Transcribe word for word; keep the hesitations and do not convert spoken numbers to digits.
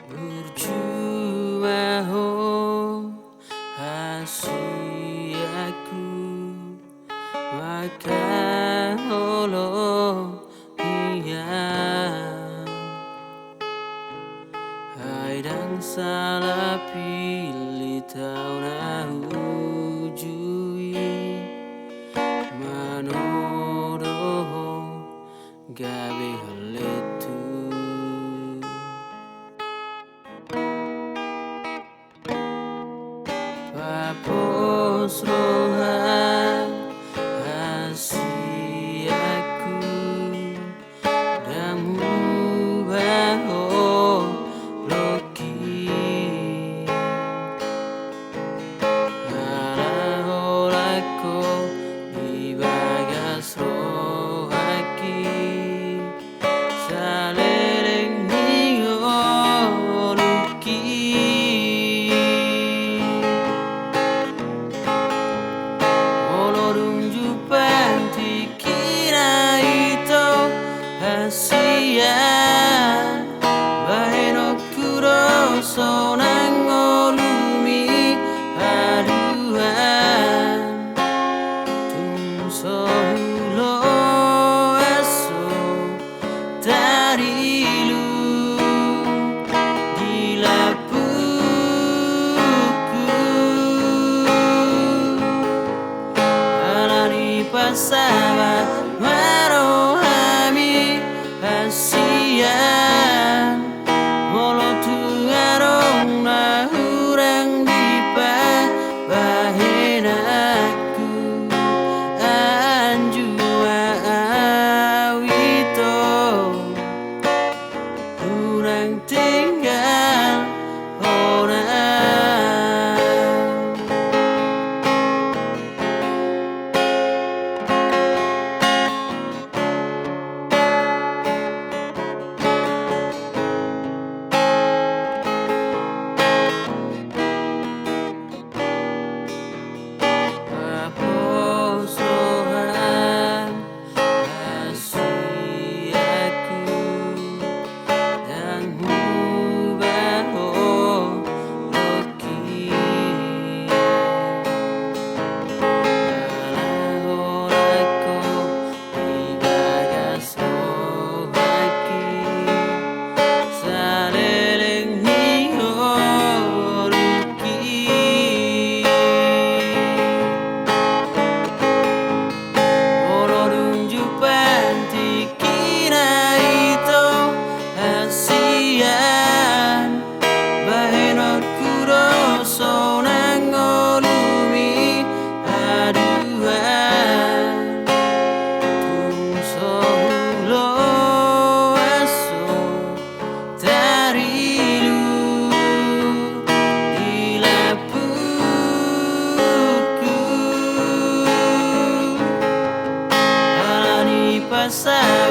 Burju ma ho hasianku, mangkaholongi au. Ai ndang sala pillit au na uju i, manodo ho gabe haletu. Papos roha hasianku, ndang muba holongki. Ala holan ho di bagas rohangki, saleleng ni ngolungki. Molo dung jumpang tingkina ito hasian, bahenonku do sonang ngolumi haduan. Tung so huloas ho tarilu di lambungku. Alani pasahat ma rohami hasian, molo tung adong na hurang dipabahenanku, anjua au ito unang tinggal hona. Papos roha hasianku, ndang muba holongki. Ala holan ho di bagas rohangki, saleleng ni ngolungki. Molo dung jumpang tingkina ito hasian, bahenonku do sonang ngolumi haduan. Tung so huloas ho tarilu di lambungku. Alani pasahat